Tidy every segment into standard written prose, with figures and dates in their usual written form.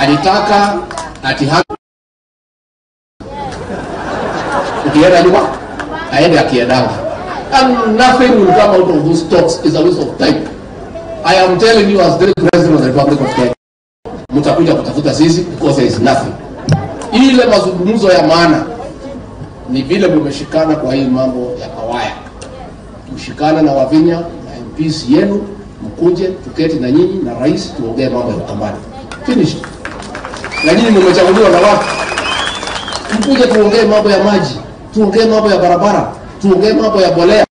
Alitaka ati ukienda nyuma aende akiendanga. And nothing will come out of those talks. Is a waste of time. I am telling you as the President of the Republic of Kenya, mtakuja kutafuta sisi because there is nothing. Ile mazungumzo ya maana ni vile mmeshikana kwa hii mambo ya Kawaya. Mshikana na Wavinya na MPs yenu, mkuje tuketi na nyinyi na rais tuongee mambo ya Ukambani. Finish. Na nyinyi mmechaguliwa na watu. Mkuje tuongee mambo ya maji, tuongee mambo ya barabara, tuongee mambo ya bolea.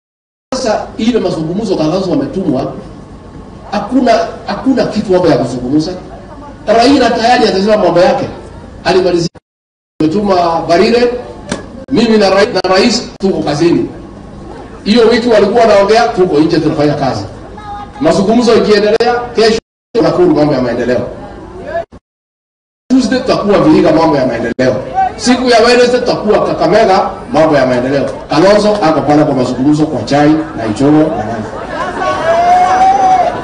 Sasa ile mazungumzo kadhaa wametumwa, hakuna kitu hapo ya kuzungumza. Raila tayari atasema mambo yake. Alimalizia ametuma Barire, mimi na rais tuko kazini. Hiyo wiki walikuwa wanaongea, tuko nje tunafanya kazi. Mazungumzo ikiendelea, kesho Nakuru mambo ya maendeleo. Tuesday tutakuwa Vihiga mambo ya maendeleo. Siku ya Wednesday tutakuwa Kakamega mambo ya maendeleo. Kalonzo ako pale kwa mazungumzo kwa chai na ichoro na nani.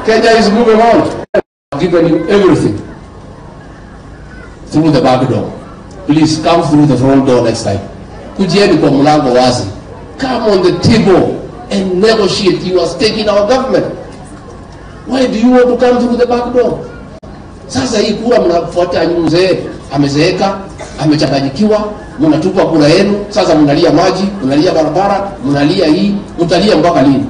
Kenya is moving on. I've given you everything through the back door. Please come through the front door next time. Kujieni kwa mlango wazi. Come on the table and negotiate your stake in our government. Why do you want to come through the back door? Sasa hii kura mnafuata mzee amezeeka, amechanganyikiwa, mnatupa kura yenu, sasa mnalia maji, mnalia barabara, mnalia hii, mtalia mpaka lini?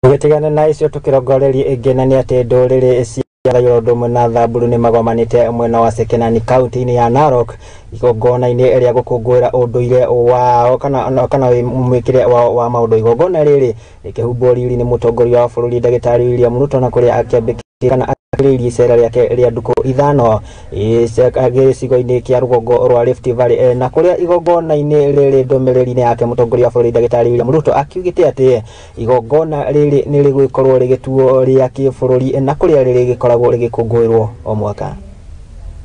Tũgĩtigana na icio tũkĩrongoreria ĩngĩ na nĩ atĩ ndũrĩrĩ cia Thayo ũndũ na Thamburu nĩ magomanĩte mwena wa Sekenani kaunti-inĩ ya Narok igongona-inĩ rĩa gũkũngũĩra ũndũire wao kana mwĩkĩre wao wa maũndũ. Igongona rĩrĩ rĩkĩhumbwo riri nĩ mũtongoria wa bũrũri ndagĩtarĩ William Ruto na kũrĩa akĩambĩkĩra kana akĩrĩirie icera rĩake rĩa ndukũ ithano gĩcigo-inĩ kĩa rũgongo rwa Rift Valley na kũrĩa igongona-inĩ rĩrĩ ndũmĩrĩri-inĩ yake mũtongoria wa bũrũri ndagĩtarĩ William Ruto akiugĩte atĩ igongona rĩrĩ nĩ rĩgũkorwo rĩgĩtuo rĩa kĩbũrũri na kũrĩa rĩrĩgĩkoragwo rĩgĩkũngũĩrwo o mwaka.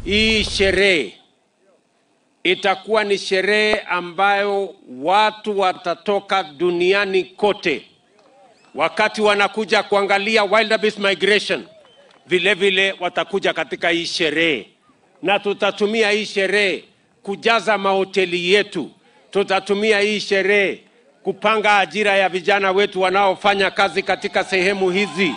Hii sherehe itakuwa ni sherehe ambayo watu watatoka duniani kote wakati wanakuja kuangalia wildebeest migration. Vile vile watakuja katika hii sherehe, na tutatumia hii sherehe kujaza mahoteli yetu, tutatumia hii sherehe kupanga ajira ya vijana wetu wanaofanya kazi katika sehemu hizi.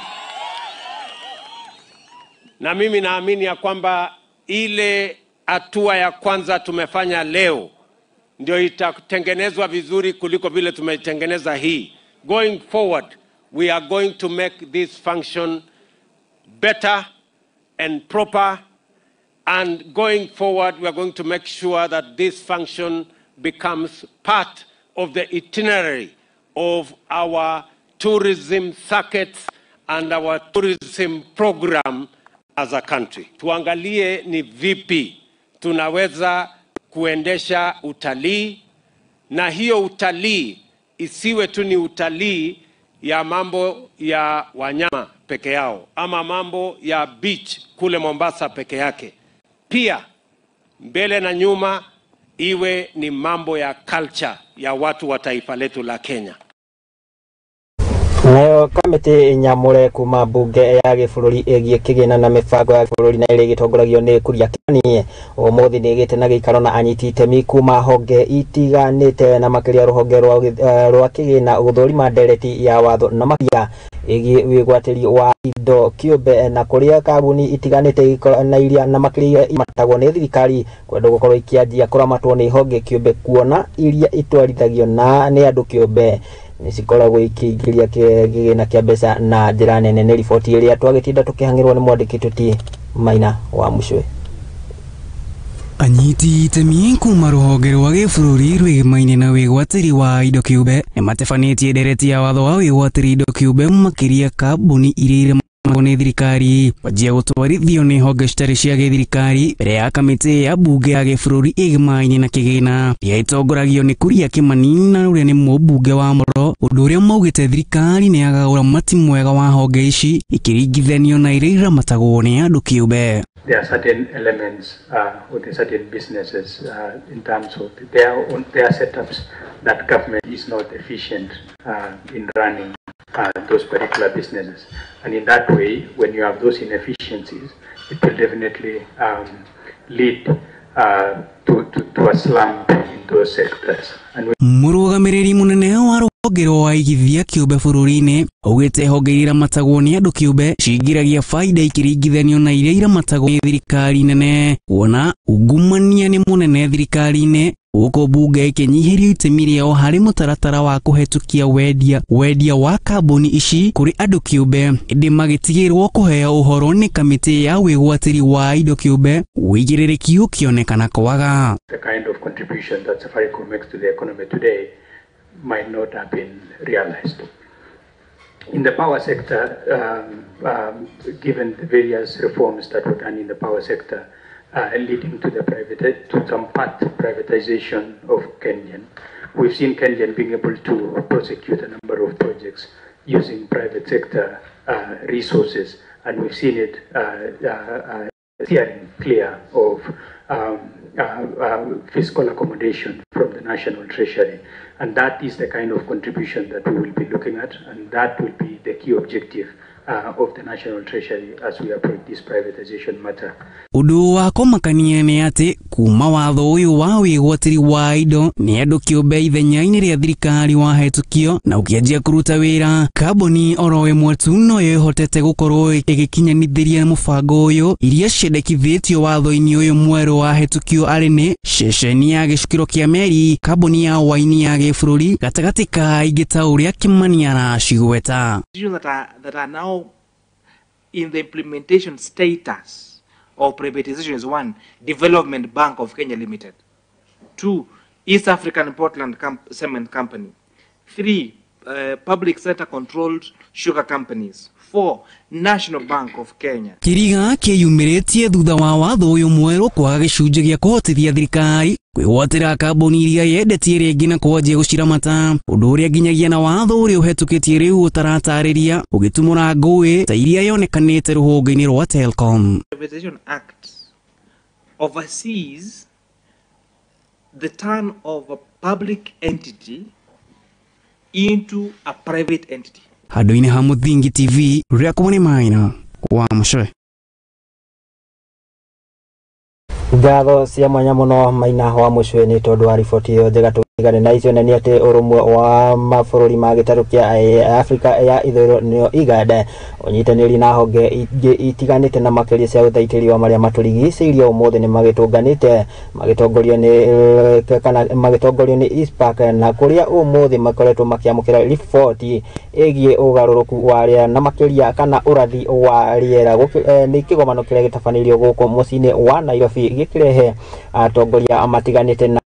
Na mimi naamini ya kwamba ile hatua ya kwanza tumefanya leo ndio itatengenezwa vizuri kuliko vile tumetengeneza hii. Going forward, we are going to make this function better and proper, and going forward we are going to make sure that this function becomes part of the itinerary of our tourism circuits and our tourism program as a country. Tuangalie ni vipi tunaweza kuendesha utalii, na hiyo utalii isiwe tu ni utalii ya mambo ya wanyama peke yao ama mambo ya beach kule Mombasa peke yake. Pia mbele na nyuma iwe ni mambo ya culture ya watu wa taifa letu la Kenya. Nayo kamĩtĩ nyamũre kuma mbunge ya gĩbũrũri ĩgiĩ kĩgĩna na mĩbango ya bũrũri na ĩrĩa ĩgĩtongoragio nĩ Kuria Kĩmani ũmũthĩ nĩ ĩgĩte na gĩikaro na anyiti itemi kuma honge itiganĩte na makĩria rũhonge rwa kĩgĩna gũthũrima ndereti ya watho na makĩria ĩgiĩ wĩgwatĩri wa indo kĩũmbe na kũrĩa kambuni itiganĩte na iria na makĩria imatagwo nĩ thirikari kwenda gũkorwo ikĩanjia kũramatwo nĩ honge kĩũmbe kuona iria itwarithagio na nĩ andũ kĩũmbe nĩcikoragwo ikĩingĩria kĩgĩna kĩa mbeca na njĩra nene. Nĩ riboti ĩrĩa twagĩtinda tũkĩhang'ĩrwo nĩ mwandĩki Tuti Maina wa Mũcwe. Anyiti itemi kuma rũhonge rwa gĩbũrũri rwĩgĩmaine na wĩgwatĩri wa indo kĩũmbe nĩmatebanĩtie ndereti ya watho wa wĩgwatĩri indo kĩũmbe makĩria kambuni iria irĩ nĩ thirikari kwanjia gũtwarithio nĩ honge citarĩ cia gĩthirikari mbere ya kamĩtĩ ya mbunge ya gĩbũrũri ĩgĩmaine na kĩgĩna ĩrĩa ĩtongoragio nĩ Kuria Kĩmani na ũrĩa nĩ mũmbunge wa Moro, ũndũ ũrĩa maugĩte thirikari nĩ yagaga ũramati mwega wa honge ici ikĩringithanio na iria iramatagwo nĩ andũ kĩũmbe. There are certain elements with certain businesses in terms of their own, their setups that government is not efficient in running. those particular businesses. And in that way, when you have those inefficiencies, it will definitely lead to a slump in those sectors. And Mũrũgamĩrĩri mũnene wa rũhonge rwa aigithia kĩũmbe bũrũri-inĩ augĩte honge iria iramatagwo nĩ andũ kĩũmbe cingĩragia baida ikĩringithanio na iria iramatagwo nĩ thirikari nene, kuona ungumania nĩ mũnene thirikari-inĩ, gũkũ mbunge ĩkĩnyihĩrio itemi rĩao harĩ mũtaratara wa kũhetũkia wendia wa kambuni ici kũrĩ andũ kĩũmbe, ĩndĩ magĩtigĩrwo kũheo ũhoro nĩ kamĩtĩ ya wĩgwatĩri wa indo kĩũmbe, wĩigĩrĩrĩki ũkĩonekana kwaga. The kind of contribution that Safaricom makes to the economy today might not have been realized. In the power sector, given the various reforms that were done in the power sector, leading to to some part privatization of KenGen, we've seen KenGen being able to prosecute a number of projects using private sector resources, and we've seen it steering clear of fiscal accommodation from the National Treasury. And that is the kind of contribution that we will be looking at, and that will be the key objective of the National Treasury as we approach this privatization matter. Ũndũ wa kũmakania nĩ atĩ kuma watho ũyũ wa wĩgwatĩri wa indo nĩ andũ kĩũmbe ithenya-inĩ rĩa thirikari wahetũkio na ũkĩanjia kũruta wĩra, kambuni oro ĩmwe tu noyo ĩhotete gũkorwo ĩgĩkinyanithĩria mũbango ũyũ iria ciendekithĩtio watho-inĩ ũyũ mwerũ wahetũkio arĩ nĩ ceceni ya gĩcukĩro kĩa meri, kambuni ya waini ya gĩbũrũri gatagatĩ ka ingĩ ta ũrĩa Kimani aracigweta. That are now in the implementation status of privatization is 1, Development Bank of Kenya Limited; 2, East African Portland Cement Company; 3, public sector controlled sugar companies; 4, National Bank of Kenya. Kĩriga kĩyumĩrĩtie thutha wa watho ũyũ mwerũ kwaga gĩcunjĩ gĩa kũhotithia thirikari kwĩgwatĩra kambuni iria yendetie rĩngĩ na kwanjia gũciramata, ũndũ ũrĩa nginyagia na watho ũrĩa ũhetũkĩtie rĩu ũtaratarĩria ũgĩtumũra ngũĩ ta iria yonekanĩte rũhonge-inĩ rwa Telkom. Privatization Act oversees the turn of a public entity into a private entity. Handũ-inĩ ha Mũthingi TV, rĩakwa nĩ Maina wa Mũcwe. Ngatho cia mwanya mũno Maina wa Mũcwe nĩ tondũ wa riboti ĩyo njega. Tũtigane na icio nĩ atĩ ũrũmwe wa mabũrũri ma gĩtarũ kĩa Afrika ya ithũĩro nĩyo IGAD ũnyitanĩri na honge ingĩ itiganĩte na makĩria cia ũthaitĩri wa marĩa matũrigicĩirie ũmũthĩ nĩ magĩtũnganĩte magĩtongorio nĩ kana magĩtongorio nĩ ICPAK, na kũrĩa ũmũthĩ makoretwo makĩamũkĩra riboti ĩgiĩ ũgarũrũku wa rĩera na makĩria kana ũrathi wa rĩera. Nĩ kĩgomano kĩrĩa gĩtabanĩirio gũkũ mũciĩ-inĩ wa Nairobi gĩkĩrehe atongoria matiganĩte na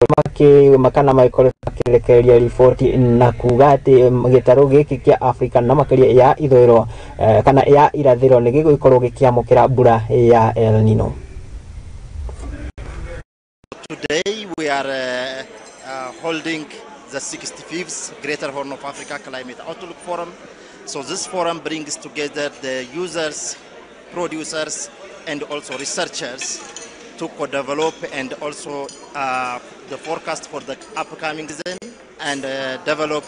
kana magĩkoretwo makĩrekereria riboti na kuga atĩ gĩtarũ gĩkĩ kĩa Afrika na makĩria ya ithũĩro kana ya irathĩro nĩ gĩgũkorwo gĩkĩamũkĩra mbura ya El Nino. Today we are holding the 65th Greater Horn of Africa Climate Outlook Forum. So this forum brings together the users, producers, and also researchers to co-develop and also the forecast for the upcoming season and develop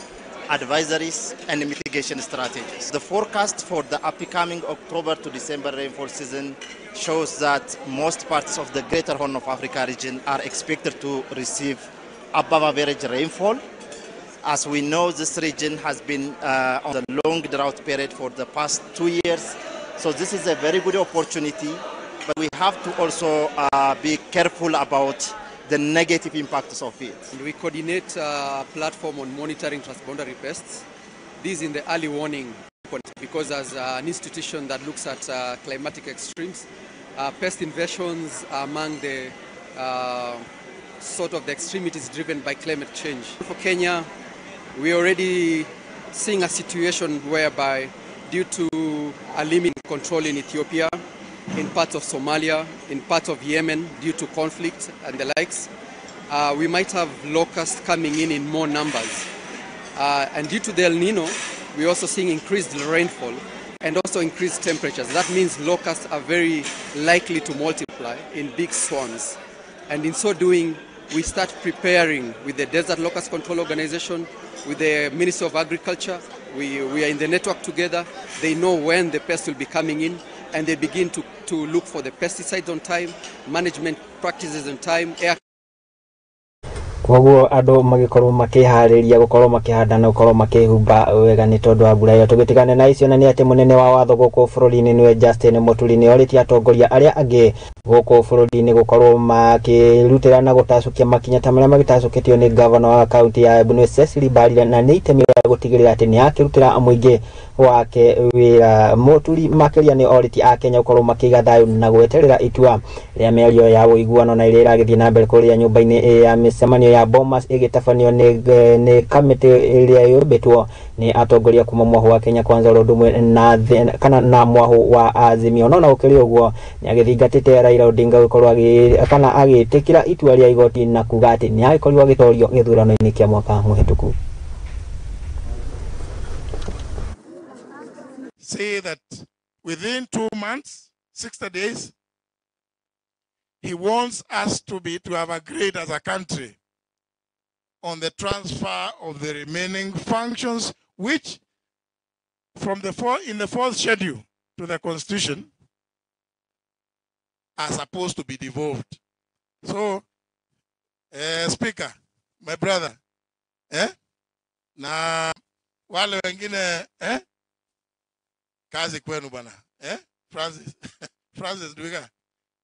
advisories and mitigation strategies. The forecast for the upcoming October to December rainfall season shows that most parts of the Greater Horn of Africa region are expected to receive above average rainfall. As we know, this region has been on the long drought period for the past 2 years. So this is a very good opportunity, but we have to also be careful about the negative impacts of it. And we coordinate a platform on monitoring transboundary pests. This is in the early warning, because as an institution that looks at climatic extremes, pest invasions are among the sort of the extremities driven by climate change. For Kenya, we're already seeing a situation whereby due to a limit control in Ethiopia, in parts of Somalia, in parts of Yemen due to conflict and the likes, we might have locusts coming in more numbers. And due to the El Nino, we're also seeing increased rainfall and also increased temperatures. That means locusts are very likely to multiply in big swarms. And in so doing, we start preparing with the Desert Locust Control Organization, with the Ministry of Agriculture, We are in the network together. They know when the pest will be coming in, and they begin to look for the pesticides on time, management practices on time, air. Koguo andu magikorwo makihariria gukorwo makihanda na gukorwo makihumba wega ni tondu wa mbura iyo. Tugitigane na icio na ni ati munene wa watho guku bururi-ini niwe Justin Muturi ni oritie atongoria aria angi guku bururi-ini gukorwo makirutira na gutacukia makinya ta maria magitacukitio ni governor wa kaunti ya Embu ni Cecily Mbarire, na ni itemi ria gutigirira ati ni akirutira muingi wake wira. Muturi makiria ni oritie a Kenya gukorwo makiiga thayu na gweterera itua ria mĩario ya ũiguano na iria iragĩthiĩ na mbere kũrĩa nyũmba-inĩ ya mĩcemanio ya Bomas ĩgĩtabanio nĩ kamĩtĩ ĩrĩa yũmbĩtwo nĩ atongoria kuma mwahu wa Kenya Kwanza ũndũ ũmwe na kana na mwahu wa Azimio. No na gũkĩrĩ ũguo nĩ agĩthingatĩte Raila Odinga gũkorwo kana agĩtĩkĩra itua rĩa igoti na kuga atĩ nĩ agĩkorirwo agĩtorio gĩthurano-inĩ kĩa mwaka mũhĩtũku. Say that within 2 months, 60 days, he wants us to have agreed as a country on the transfer of the remaining functions, which from the in the fourth schedule to the Constitution are supposed to be devolved. So, Speaker, my brother, na wale wengine, kazi kwenu bana, Francis, Francis Duiga,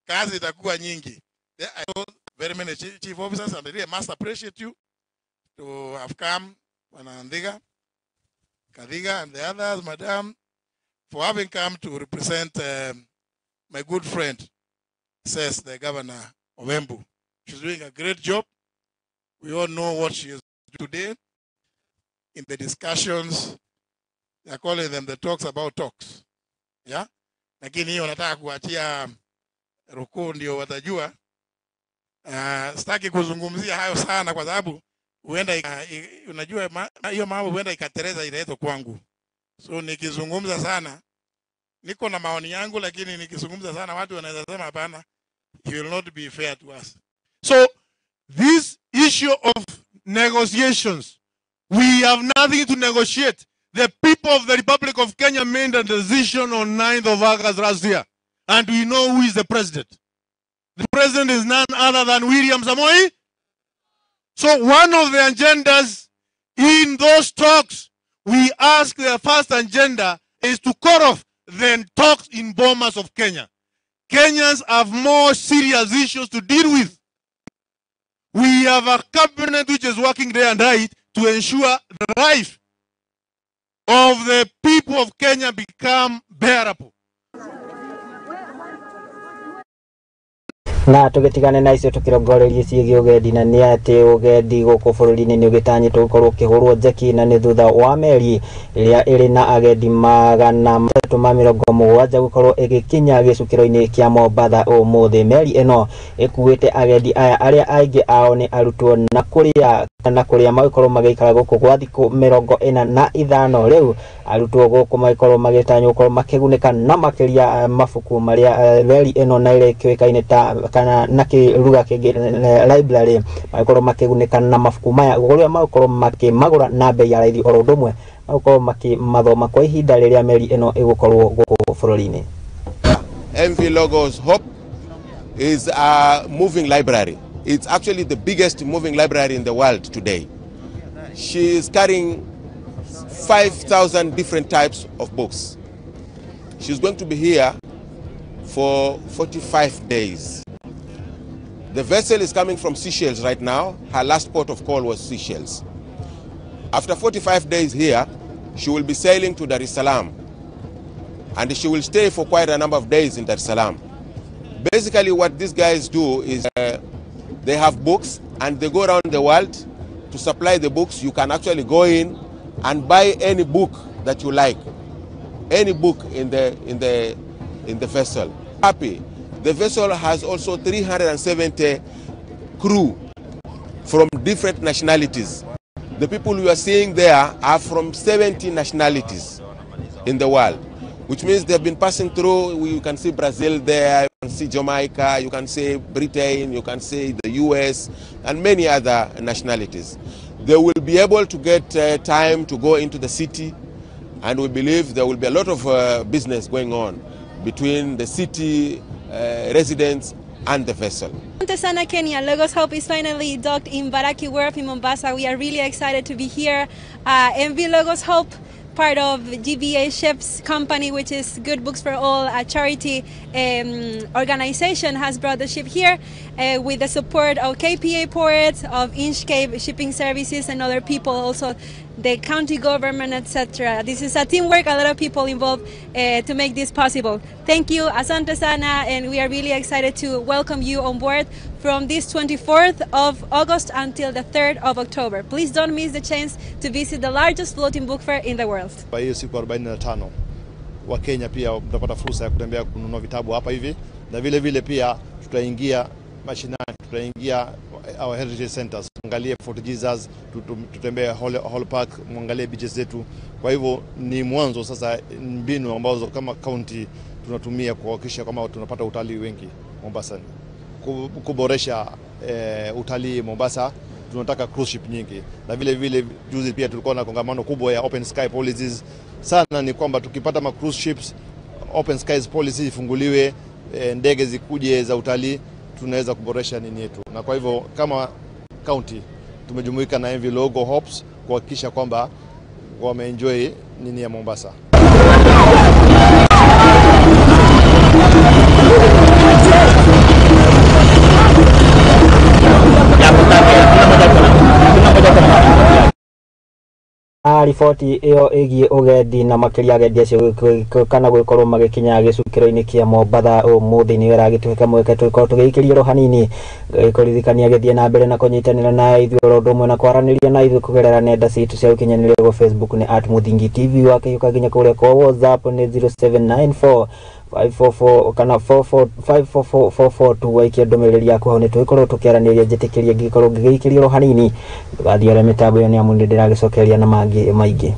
kazi itakuwa nyingi. I know very many chief officers, and I really must appreciate you to have come, Bwana Ndhiga, Kathiga, and the others, madam, for having come to represent my good friend, says the governor of Embu. She's doing a great job. We all know what she is doing today. In the discussions, they are calling them the talks about talks. Yeah? Lakini hiyo nataka kuachia Ruku ndio watajua. Sitaki kuzungumzia hayo sana kwa sababu huenda unajua hiyo mambo huenda ikatereza inaletwa kwangu. So nikizungumza sana, niko na maoni yangu, lakini nikizungumza sana watu wanaweza sema hapana, he will not be fair to us. So this issue of negotiations, we have nothing to negotiate. The people of the Republic of Kenya made a decision on 9th of August last year, and we know who is the president. The president is none other than William Samoei. So one of the agendas in those talks, we ask the first agenda is to cut off the talks in Bomas of Kenya. Kenyans have more serious issues to deal with. We have a cabinet which is working day and night to ensure the life of the people of Kenya become bearable. Na tugitigane na icio tukirongoreria ciĩgiĩ ũgendi, na nĩ atĩ ũgendi gũkũ bũrũri-inĩ nĩ ũgĩtanyĩtwo gũkorwo ũkĩhũrwo njeki, na nĩ thutha wa meri ĩrĩa ĩrĩ na agendi 370 gũkorwo ĩgĩkinya gĩcukĩro-inĩ kĩa Mombatha ũmũthĩ. Meri ĩno ĩkuĩte agendi aya arĩa aingĩ ao nĩ arutwo na kũrĩa magĩkorwo magĩikara gũkũ gwa thikũ 45. Rĩu arutwo gũkũ magĩkorwo magĩtanywo gũkorwo makĩgunĩka na makĩria mabuku marĩa meri ĩno na ĩrĩa ĩkĩũĩkaine ta kana na kĩruga kĩngĩ library magĩkorwo makĩgunĩka na mabuku maya kũrĩa magũkorwo makĩmagũra na bei ya raithi oro ũndũ ũmwe magũkorwo makĩmathoma kwa ihinda rĩrĩa meri ĩno ĩgũkorwo gũkũ bũrũri-inĩ. MV Logos Hope is a moving library. It's actually the biggest moving library in the world today. She is carrying 5,000 different types of books. She's going to be here for 45 days. The vessel is coming from Seychelles right now. Her last port of call was Seychelles. After 45 days here, she will be sailing to Dar es Salaam, and she will stay for quite a number of days in Dar es Salaam. Basically, what these guys do is they have books and they go around the world to supply the books. You can actually go in and buy any book that you like, any book in the vessel. Happy. The vessel has also 370 crew from different nationalities. The people you are seeing there are from 70 nationalities in the world, which means they've been passing through. You can see Brazil there, you can see Jamaica, you can see Britain, you can see the US, and many other nationalities. They will be able to get time to go into the city And we believe there will be a lot of business going on between the city residents and the vessel. Asante sana Kenya. Logos Hope is finally docked in Mbaraki Wharf in Mombasa. We are really excited to be here. MV Logos Hope, part of GBA Ships Company, which is Good Books for All, a charity organization, has brought the ship here with the support of KPA Ports, of Inchcape Shipping Services, and other people, also the county government, etc. This is a teamwork, a lot of people involved to make this possible. Thank you, asante sana, and we are really excited to welcome you on board from this 24th of August until the 3rd of October. Please don't miss the chance to visit the largest floating book fair in the world. Kwa hiyo siku 45 wa Kenya pia mtapata fursa ya kutembea kununua vitabu hapa hivi, na vile vile pia tutaingia mashinani, tutaingia our heritage centers, angalie Fort Jesus, tutembee Hall Park, muangalie beaches zetu. Kwa hivyo ni mwanzo sasa, mbinu ambazo kama county tunatumia kuhakikisha kama tunapata utalii wengi Mombasa, kuboresha utalii Mombasa. Tunataka cruise ship nyingi, na vile vile juzi pia tulikuwa na kongamano kubwa ya open sky policies. Sana ni kwamba tukipata ma cruise ships, open skies policy ifunguliwe, ndege zikuje za utalii, tunaweza kuboresha nini yetu. Na kwa hivyo kama county tumejumuika na MV Logo Hopes kuhakikisha kwamba wameenjoy nini ya Mombasa. Riboti iyo igie ugendi na makiria agendi acio kana gwikorwo magikinya gicukiro-ini kia Mombatha umuthi ni iragituika mweke tuikorwo tugiikiria ro hanini ngikuririkania githie na mbere na kunyitanira na ithuĩ oro ũndũ ũmwe na kwaranĩria na ithuĩ kũgerera nenda citũ cia ũkinyanĩria gwa Facebook ni @MuthingiTV, wakĩhiũka nginya kũrĩa kwa WhatsApp ni 0794 544 kana 4454442 waikia ndũmĩrĩri yaku hau nĩ tũgĩkorwo tũkĩaranĩria njĩtĩkĩria ngĩkorwo ngĩgĩikĩrio ro hanini ndũgathiĩ arĩa mĩtambo ĩyo nĩ amu nĩ ndĩragĩcokeria na mangĩ maingĩ.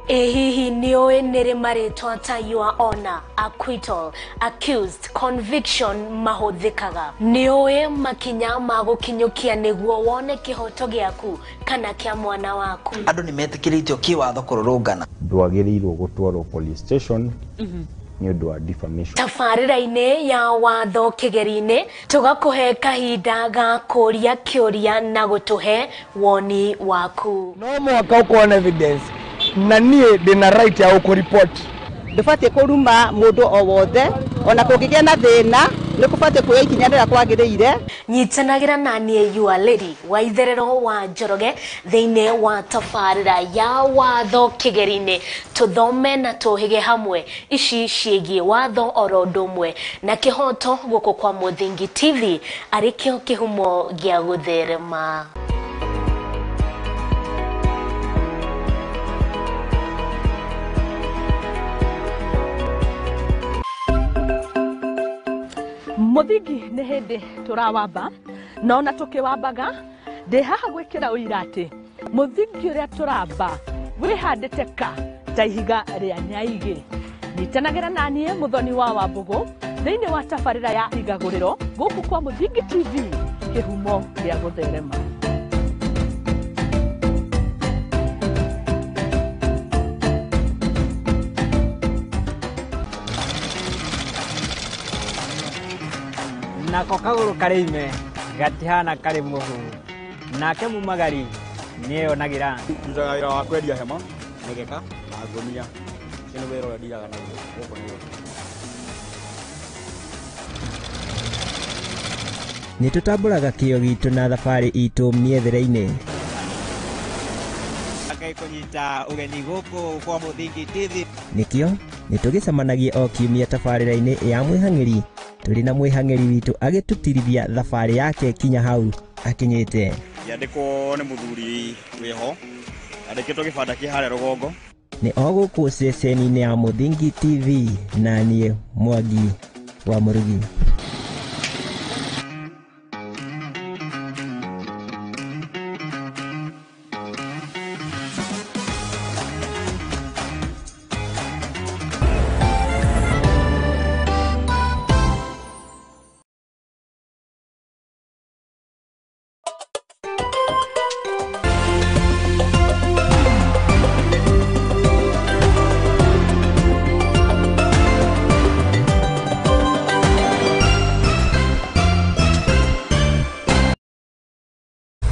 Hihi nĩũĩ nĩrĩ marĩtwa ta your honor, acquittal, accused, conviction mahũthĩkaga? Nĩũĩ makinya ma gũkinyũkia nĩguo wone kĩhoto gĩaku kana kĩa mwana waku? Andũ nĩmetĩkĩrĩtio kĩwatho kũrũrũngana. Ndwagĩrĩirwo gũtwarwo police station nĩ ũndũ wa defamation. Tabarĩra-inĩ ya watho kĩgeri-inĩ tũgakũhe kahinda ga kũria kĩũria na gũtũhe woni waku. No mũhaka ũkorwo na evidence na niĩ ndĩna right ya gũkũripoti. Ndũbatiĩ kũruma mũndũ o wothe, ona kũngĩgĩa na thĩna nĩ kũbatiĩ kuoya ikinya rĩrĩa kwagĩrĩire. Nyitanagĩra na niĩ your lady wa itherero wa Njoroge thĩinĩ wa tabarĩra ya watho kĩgeri-inĩ, tũthome na tũhĩge hamwe ici ciĩgiĩ watho oro ũndũ ũmwe na kĩhoto gũkũ kwa Muthingi TV arĩ kĩo kĩhumo gĩa gũtherema. Muthingi nĩ hĩndĩ tũrawamba na ona tũkĩwambaga ndĩ haha gwĩkĩra ũira atĩ mũthingi ũrĩa tũramba wĩhandĩte ka ta ihiga rĩa nyaigĩ. Nyitanagĩra na niĩ Mũthoni wa Wambũgũ thĩinĩ wa tabarĩra ya Igagũrĩro gũkũ kwa Muthingi TV kĩhumo gĩa gũtherema. Nako kagũrũ karĩ ime gatihana karĩ mũhu nake mumagari nĩeyonagĩra. Ndutaga wĩra wa kwendia hema, mĩgeka na ngũnia. Ũcio nĩ wĩra ũrĩa ndiraga naguo gũkũ Nairobi. Nĩ tũtambũraga kĩo gitũ na thabarĩ itũ mĩethere-inĩ. Kũnyita ũgeni gũkũ kwa Muthingi TV. Nĩkĩo nĩ tũgĩcemanagia o kiumia tabarĩra-inĩ ya mwĩhang'ĩri tũrĩ na mwĩhang'ĩri witũ agĩtũtirithia thabarĩ yake kinya hau akinyĩte. Yandĩkwo nĩ mũthuri wĩho andĩkĩtwo gĩbanda kĩ harĩa rũgongo. Nĩ o gũkũ ceceni-inĩ ya Muthingi TV na niĩ Mwangi wa Mũrugi.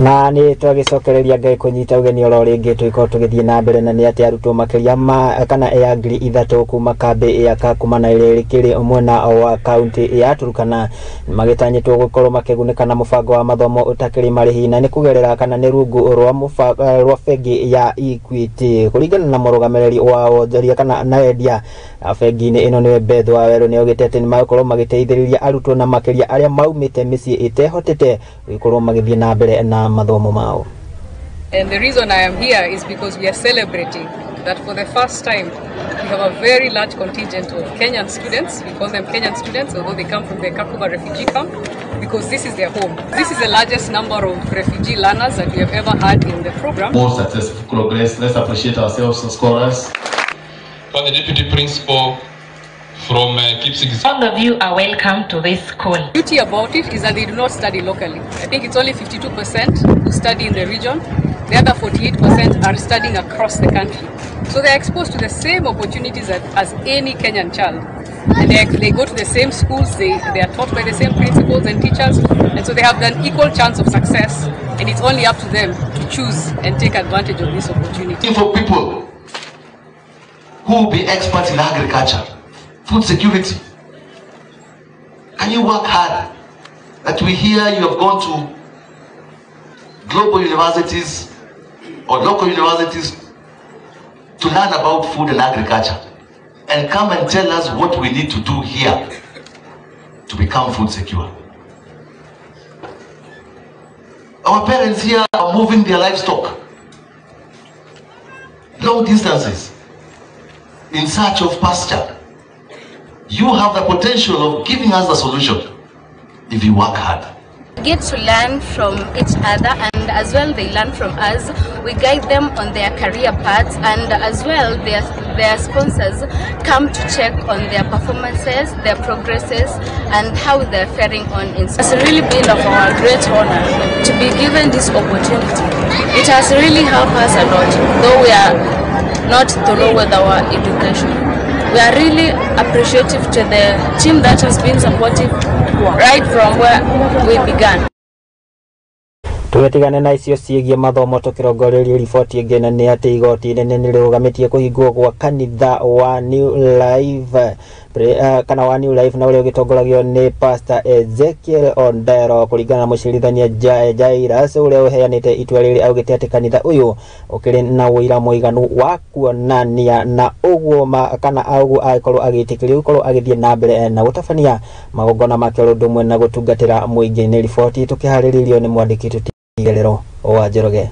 Na nĩ twagĩcokereria Ngai kũnyita ũgeni oro rĩngĩ tũgĩkorwo tũgĩthiĩ na mbere na nĩ atĩ arutwo makĩria ma kana ya 3000 kuma kambĩ ya Kakuma na ĩrĩa ĩkĩrĩ mwena wa kaunti ya Turkana magĩtanyĩtwo gũkorwo makĩgunĩka na mũbango wa mathomo ũtakĩrĩ marĩhi na nĩ kũgerera kana nĩ rungu rwa mũbango rwa bengi ya Equity kũringana na mũrũgamĩrĩri wa wonjoria kana na endia bengi-inĩ ĩno nĩwe Beth Waweru nĩ augĩte atĩ nĩ magũkorwo magĩteithĩrĩria arutwo na makĩria arĩa maumĩte mĩciĩ ĩtehotete gũkorwo magĩthiĩ na mbere na mathomo mao. And the reason I am here is because we are celebrating that for the first time we have a very large contingent of Kenyan students. We call them Kenyan students, although they come from the Kakuma refugee camp, because this is their home. This is the largest number of refugee learners that we have ever had in the program. More successful progress. Let's appreciate ourselves as scholars. For the deputy principal from Kipsigis. All of you are welcome to this school. The beauty about it is that they do not study locally. I think it's only 52% who study in the region. The other 48% are studying across the country. So they are exposed to the same opportunities as any Kenyan child. And they go to the same schools, they are taught by the same principals and teachers, and so they have an equal chance of success, and it's only up to them to choose and take advantage of this opportunity. For people who will be experts in agriculture, food security, can you work hard? That we hear you have gone to global universities or local universities to learn about food and agriculture and come and tell us what we need to do here to become food secure. Our parents here are moving their livestock long distances in search of pasture. You have the potential of giving us the solution if you work hard. Get to learn from each other, and as well they learn from us. We guide them on their career paths, and as well their sponsors come to check on their performances, their progresses, and how they're faring on in school. It's really been of our great honor to be given this opportunity. It has really helped us a lot, though we are not thorough with our education. We are really appreciative to the team that has been supportive right from where we began. Tũgĩtigane na icio ciĩgiĩ mathomo tũkĩrongoreria riboti ĩngĩ na nĩ atĩ igoti inene nĩ rĩrũgamĩtie kũhingwo gwa kanitha wa New Life kana wa New Life na ũrĩa ũgĩtongoragio nĩ Pastor Ezekiel Ondero kũringana na mũcirithania Jairus ũrĩa ũheanĩte itua rĩrĩ augĩte atĩ kanitha ũyũ ũkĩrĩ na ũira mũiganu wa kuonania na ũguo kana ũguo agĩkorwo agĩtĩkĩrio gũkorwo agĩthiĩ na mbere na gũtabania magongona make ũndũ ũmwe na gũtungatĩra mũingĩ. Nĩ riboti tũkĩharĩrĩirio nĩ mwandĩki Tũtigerero wa Njoroge.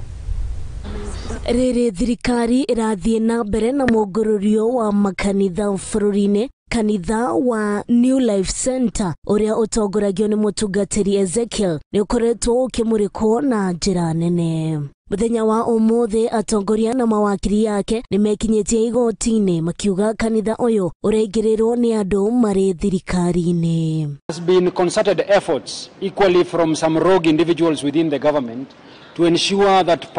Rĩrĩ thirikari ĩrathiĩ na mbere na mũngũrũrio wa makanitha bũrũri-inĩ, kanitha wa New Life Center ũrĩa ũtongoragio nĩ mũtungatĩri Ezekiel nĩ ũkoretwo ũkĩmũrĩkwo na njĩra nene. Mũthenya wa ũmũthĩ atongoria na mawakiri yake nĩ mekinyĩtie igoti-inĩ makiuga kanitha ũyũ ũraingĩrĩrwo nĩ andũ marĩ thirikari-inĩ. There's been concerted efforts equally from some rogue individuals within the government to ensure that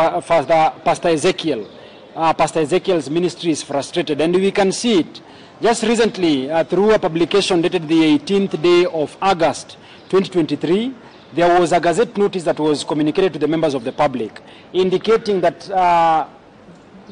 Pastor Ezekiel's ministry is frustrated, and we can see it. Just recently, through a publication dated the 18th day of August 2023, there was a gazette notice that was communicated to the members of the public, indicating that,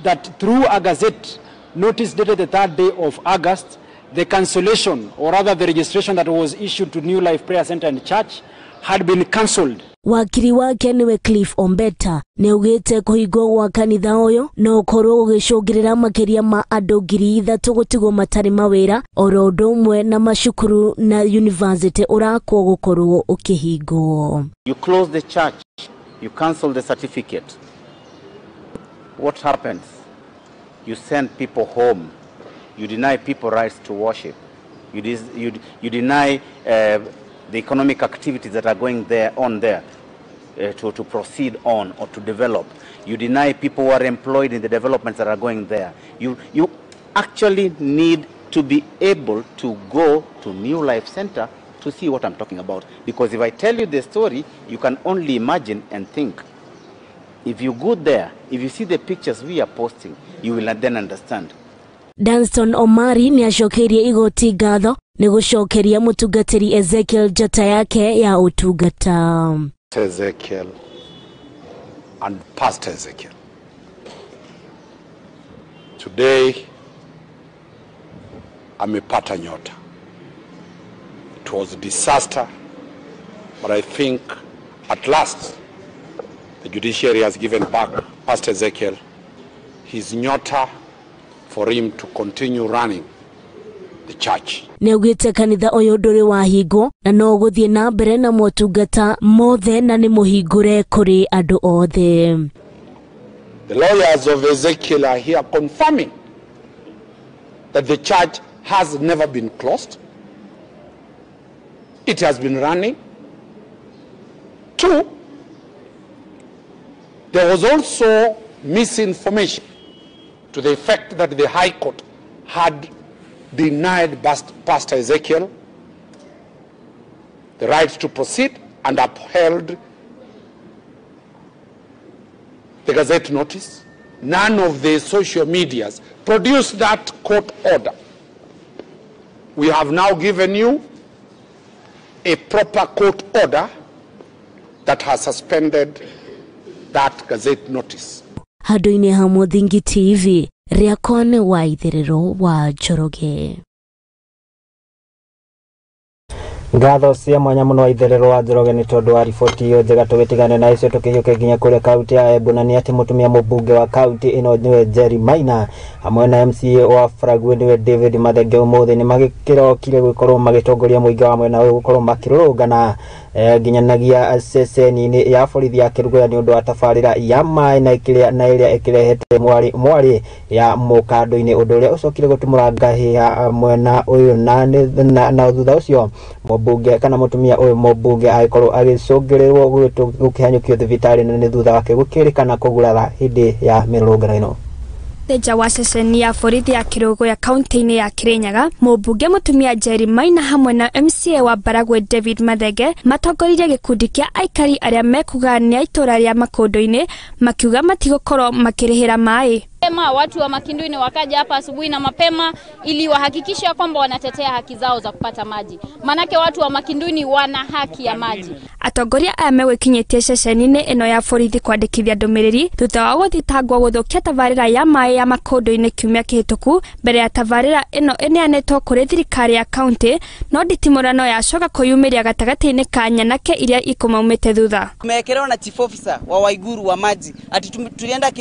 that through a gazette notice dated the 3rd day of August, the cancellation, or rather the registration that was issued to New Life Prayer Center and Church had been cancelled. Wakiri wake niwe Cliff Ombeta nĩ augĩte kũhingwo gwa kanitha ũyũ no ũkorwo ũgĩcũngĩrĩra makĩria ma andũ 3,000 gũtigwo matarĩ mawĩra oro ũndũ ũmwe na macukuru na university ũrakwo gũkorwo ũkĩhingwo. You close the church, you cancel the certificate. What happens? You send people home. You deny people rights to worship. You deny the economic activities that are going there on there to proceed on or to develop. You deny people who are employed in the developments that are going there. You actually need to be able to go to New Life Center to see what I'm talking about. Because if I tell you the story, you can only imagine and think. If you go there, if you see the pictures we are posting, you will then understand. Danston Omari nĩ acokeirie igoti ngatho nĩ gũcokeria mũtungatĩri Ezekiel njata yake ya ũtungata. Ezekiel, and Pastor Ezekiel. Today amepata nyota. It was a disaster, but I think at last the judiciary has given back Pastor Ezekiel his nyota for him to continue running the church. Nĩaugĩte kanitha ũyũ ndũrĩ wahingwo na no ũgũthiĩ na mbere na motungata mothe na nĩ mũhingũre kũrĩ andũ othe. The lawyers of Ezekiel are here confirming that the church has never been closed. It has been running. 2, there was also misinformation to the effect that the High Court had denied Pastor Ezekiel the right to proceed and upheld the Gazette notice. None of the social medias produced that court order. We have now given you a proper court order that has suspended that Gazette notice. Handũ-inĩ ha Mũthingi TV, rĩakwa nĩ wa Itherero wa Njoroge. Ngatho cia mwanya muno wa Itherero wa Njoroge nĩ tondũ wa riboti iyo njega. Tũgĩtigane na icio tũkĩhiũke nginya kũrĩa kaunti ya Embu, na nĩ atĩ mũtumia mũmbunge wa kaunti ĩno nĩwe Jerry Maina hamwe na MCA wa Faragwe nĩwe David Mathenge ũmũthĩ nĩ magĩkĩrokire gũkorwo magĩtongoria mũingĩ wa mwena ũyũ gũkorwo makĩrũrũngana nginyanagia ceceni-inĩ ya borithi ya Kĩrũgũya nĩ ũndũ wa tabarĩra ya maĩ na ĩrĩa ĩkĩrehete mwari ya mũkando-inĩ, ũndũ ũrĩa ũcokire gũtumũra ngahĩha mwena ũyũ na thutha ũcio mũmbunge kana mũtumia ũyũ mũmbunge agĩkorwo agĩcũngĩrĩrwo gũkĩhanyũkio thibitarĩ na nĩ thutha wake gũkĩrĩkana kũgurara hĩndĩ ya mĩrũrũngano ĩno. Nja wa ceceni ya borithi ya Kĩrũgũya kaunti-inĩ ya Kĩrĩnyaga, mũmbunge mũtumia Jerry Maina hamwe na MCA wa Baragwe David Mathenge matongoririe gĩkundi kĩa aikari arĩa mekuga nĩ a itũra rĩa Makũndũ-inĩ makiuga matigũkorwo makĩrĩhĩra maĩ. Watu wa Makinduini wakaja hapa asubuhi na mapema ili wahakikishe kwamba wanatetea haki zao za kupata maji. Manake watu wa Makinduini wana haki ya maji. Atongoria aya megwĩkinyĩtie ceceni-inĩ ĩno ya borithi kwandĩkithia ndũmĩrĩri thutha wa gũthitangwo gũthũkia tabarĩra ya maĩ ya Makũndũ-inĩ kiumia kĩhĩtũku mbere ya tabarĩra ĩno ĩneanĩtwo kũrĩ thirikari ya kaunti, no nditimũrano yacoka kwĩyumĩria gatagatĩ-inĩ ka nyanake iria ikũmaumĩte thutha. Tumewekerewa na chief officer wa Waiguru wa maji ati tulienda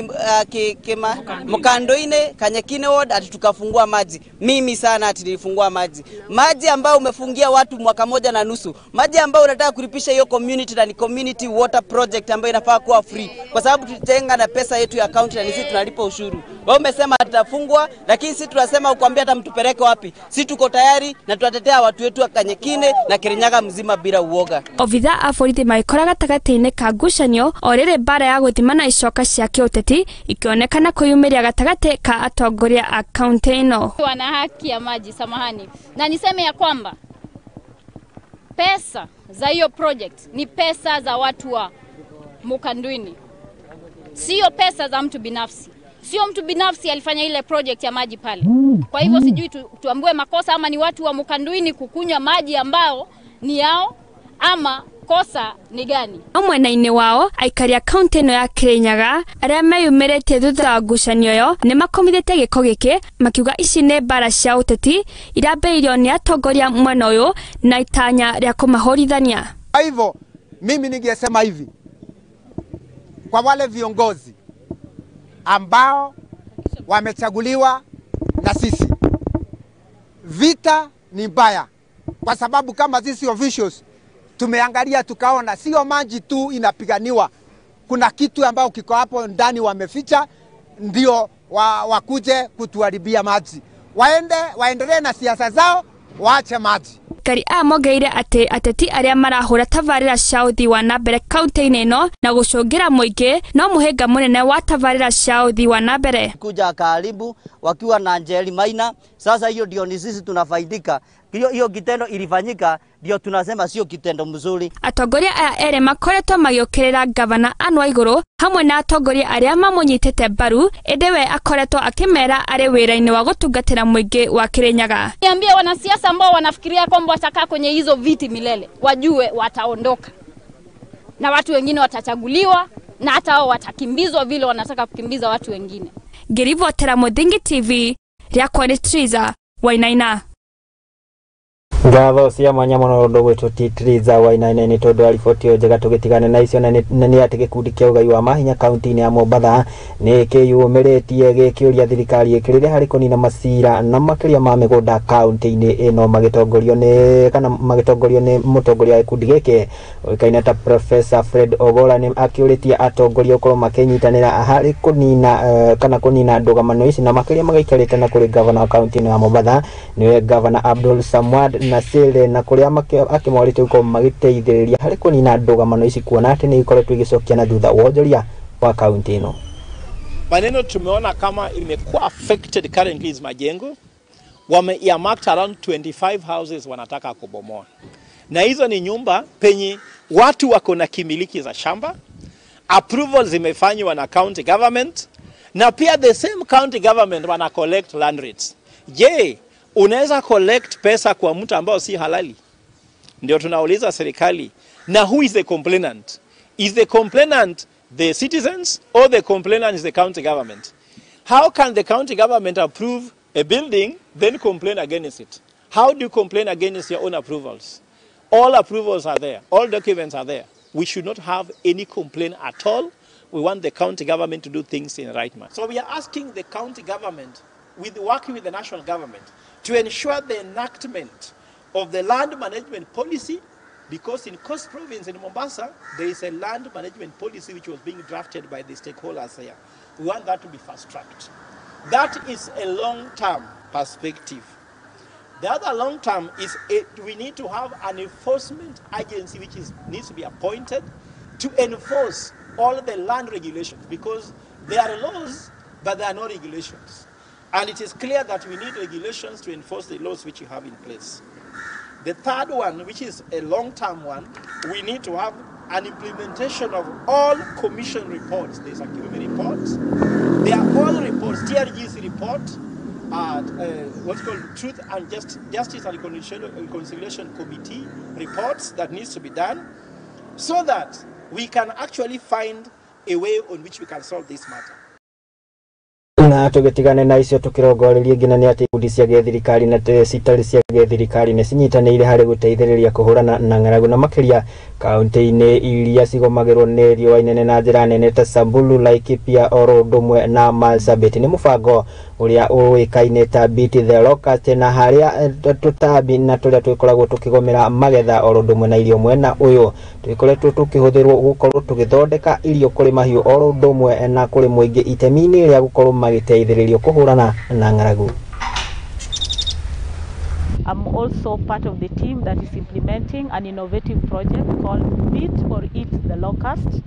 Mkandoine Kanyakine ward ati tukafungua maji. Mimi sana ati nilifungua maji. Maji ambayo umefungia watu mwaka 1.5. Maji ambayo unataka kulipisha hiyo community na ni community water project ambayo inafaa kuwa free. Kwa sababu tulitenga na pesa yetu ya county na sisi tunalipa ushuru. Wao umesema tutafungwa, lakini sisi tunasema ukwambia hata mtupeleke wapi. Sisi tuko tayari na tutatetea watu wetu wa Kanyakine na Kirinyaga mzima bila uoga. Obitha a borithi magĩkora gatagatĩ-inĩ ka ngucanio o rĩrĩ mbara ya gũthimana icoka cia kĩũteti ikĩonekana kwĩyumĩria gatagatĩ ka atongoria a kaunti ĩno. Wana haki ya maji, samahani. Na niseme ya kwamba pesa za hiyo project ni pesa za watu wa Mukanduini. Sio pesa za mtu binafsi. Sio mtu binafsi alifanya ile project ya maji pale. Kwa hivyo sijui tuambiwe makosa ama ni watu wa Mukanduini kukunywa maji ambao ni yao ama kosa ni gani. Mwena-inĩ wao aikari a kaunti ĩno ya Kirinyaga arĩa meyumĩrĩtie thutha wa ngucanio ĩyo nĩ makomithĩtie gĩko gĩkĩ makiuga ici nĩ mbara cia ũteti irambĩrĩirio nĩ atongoria mwena ũyũ na itanya rĩa kũmahũrithania. Kwa hivyo mimi ningesema hivi kwa wale viongozi ambao wamechaguliwa na sisi, vita ni mbaya, kwa sababu kama sisi officials tumeangalia tukaona sio maji tu inapiganiwa, kuna kitu ambao kiko hapo ndani wameficha, ndio wakuje kutuharibia maji. Waendelee na siasa zao, waache maji. Aikari aya mongereire atĩ ateti arĩa marahũra tabarĩra cia ũthii wa na mbere kaunti-inĩ ĩno na gũcũngĩra mũingĩ no mũhĩnga mũnene wa tabarĩra cia ũthii wa na mbere. Kuja karibu wakiwa na Njeri Maina, sasa hiyo ndio ni sisi tunafaidika. Hiyo kitendo ilifanyika ndio tunasema sio kitendo mzuri. Atongoria aya erĩ makoretwo magĩũkĩrĩra gavana Anne Waiguru hamwe na atongoria arĩa mamũnyitĩte mbaru, ĩndĩ we akoretwo akĩmera arĩ wĩra-inĩ wa gũtungatĩra mũingĩ wa Kirinyaga. Niambie wanasiasa ambao wanafikiria kwamba watakaa kwenye hizo viti milele, wajue wataondoka na watu wengine watachaguliwa na hata hao watakimbizwa vile wanataka kukimbiza watu wengine. Ngĩribotera Mũthingi TV, rĩakwa nĩ Triza Wainaina. Ngatho cia mwanya mũno ũndũ gwĩtwo ti Triza Wainaina nĩ tondũ wa riboti ĩyo njega. Tũgĩtigane na icio na nĩ atĩ gĩkundi kĩa ũgai wa mahinya kaunti-inĩ ya Mombatha nĩ kĩyumĩrĩtie gĩkĩũria thirikari ĩkĩrĩre harĩ kũnina macira na makĩria ma mĩgũnda kaunti-inĩ ĩno magĩtongorio nĩ kana magĩtongorio nĩ mũtongoria wa gĩkundi gĩkĩ ũĩkaine ta Professor Fred Ogola nĩ akĩũrĩtie atongoria gũkorwo makĩnyitanĩra harĩ kũnina kana kũnina ndũgamano ici na makĩria magĩikarĩte na kũrĩ gavana wa kaunti ĩno ya Mombatha nĩwe Gavana Abdul Samwad Nasile na kuria akimorĩte gũkorwo magĩteithĩrĩria harĩ kũnina ndũgamano ici kuona atĩ nĩ ikoretwo igĩcokia na thutha wonjoria wa kaunti ĩno. Maneno tumeona kama imekuwa affected currently is majengo. Wame earmarked around 25 houses wanataka kubomoa. Na hizo ni nyumba penye watu wako na kimiliki za shamba. Approvals zimefanywa na county government, na pia the same county government wana collect land rates. Je, unaweza collect pesa kwa mtu ambao si halali? Ndio tunauliza serikali. Na who is the complainant? Is the complainant the citizens or the complainant is the county government? How can the county government approve a building then complain against it? How do you complain against your own approvals? All approvals are there. All documents are there. We should not have any complaint at all. We want the county government to do things in the right manner. So we are asking the county government, with working with the national government, to ensure the enactment of the land management policy, because in Coast Province in Mombasa, there is a land management policy which was being drafted by the stakeholders here. We want that to be fast-tracked. That is a long-term perspective. The other long-term is we need to have an enforcement agency which needs to be appointed to enforce all the land regulations, because there are laws, but there are no regulations. And it is clear that we need regulations to enforce the laws which you have in place. The third one, which is a long-term one, we need to have an implementation of all commission reports. There's a Kirumi report. There are all reports, TRGC report, what's called Truth and Justice and Reconciliation Committee reports that needs to be done, so that we can actually find a way on which we can solve this matter. Na tũgĩtigane na icio tũkĩrongoreria nginya nĩ atĩ ikundi cia gĩthirikari na citarĩ cia gĩthirikari nĩ cinyitanĩire harĩ gũteithĩrĩria kũhũrana na ng'aragu na makĩria kaunti-inĩ iria cigomagĩrwo nĩ riũa inene na njĩra nene ta Samburu, Laikipia oro ũndũ ũmwe na Marsabit. Nĩ mũbango ũrĩa ũĩkaine ta Beat the Locust, na harĩa tũtambi na tũrĩa twĩkoragwo tũkĩgomera magetha oro ũndũ ũmwe na irio mwena ũyũ twĩkoretwo tũkĩhũthĩrwo gũkorwo tũgĩthondeka irio kũrĩ mahiũ oro ũndũ ũmwe na kũrĩ mũingĩ itemi-inĩ rĩa gũkorwo magĩteithĩrĩrio kũhũrana na ng'aragu. I'm also part of the team that is implementing an innovative project called Beat or Eat the Locust.